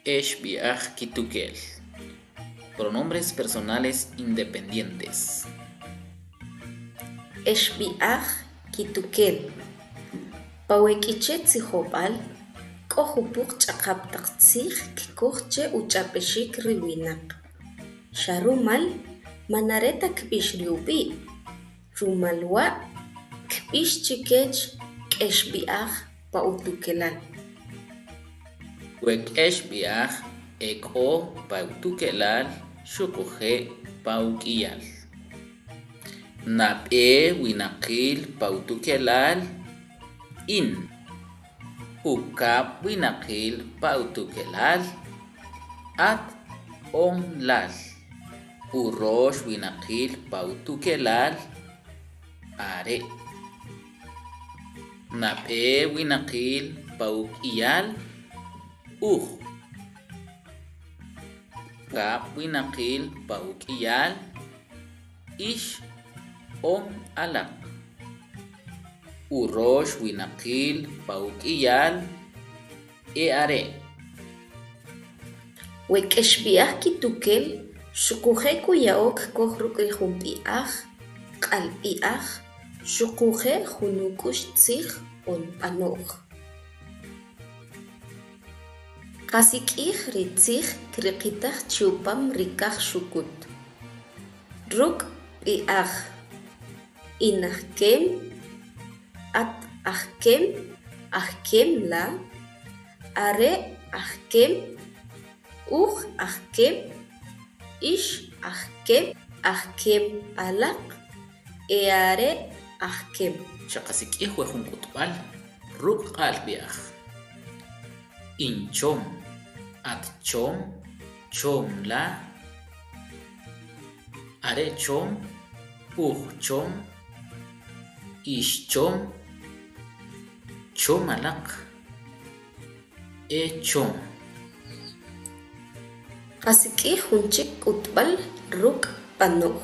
K'ex b'i'aj kitukel. Pronombres personales independientes. K'ex b'i'aj kitukel. Pa we K'iche' tzijob'al k'o jupuq ch'aqap taq tzij kkoj che uch'ab'exik ri winaq, xa rumal man are ta kb'ix ri ub'i', rumal wa' kb'ix chi kech k'ex b'i'aj pa utukelal. We k'ex b'i'aj e k'o pa utukelal xuquje' pa uk'iyal. Nab'e winaqil pa utukelal in, ukab' winaqil pa utukelal at on lal, urox winaqil pa utukelal are'. Nab'e winaqil pa uk'iyal uj, ukab' winaqil pa uk'iyal ix on alaq, urox winaqil pa uk'iyal e are'. We k'ex b'i'aj kitukel xuquje' kuya'o kkoj ruk' ri jun b'i'aj, q'alb'i'aj xuquje' jun uk'u'x tzij on b'anoj. Qasik'ij ri tzij kriqitaj chi upam ri kaj-xukut. Ruk' b'i'aj: In ajkem, at ajkem, ajkem la, are' ajkem, uj ajkem, ix ajkem, ajkem alaq, e are' ajkem. Chaqasik'ij we jun k'utb'al ruk' q'al b'i'aj. In chom, at chom, chom la, are' chom, uj chom, ix chom, chom alaq, e chom. Qasik'ij jun chik k'utb'al ruk' b'anoj.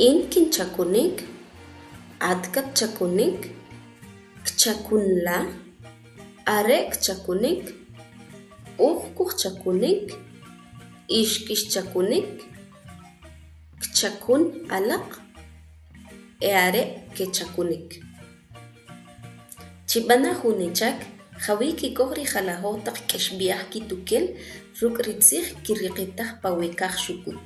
In kinchakunik, at katchakunik, kchakun la, are' kchakunik, uj kujchakunik, ix kixchakunik, kchakun alaq, e are' kechakunik. Chib'ana jun ichak jawi' kikoj ri jalajoj taq k'exb'i'aj kitukel ruk' ri tzij kiriqitaj pa we kaj-xukut.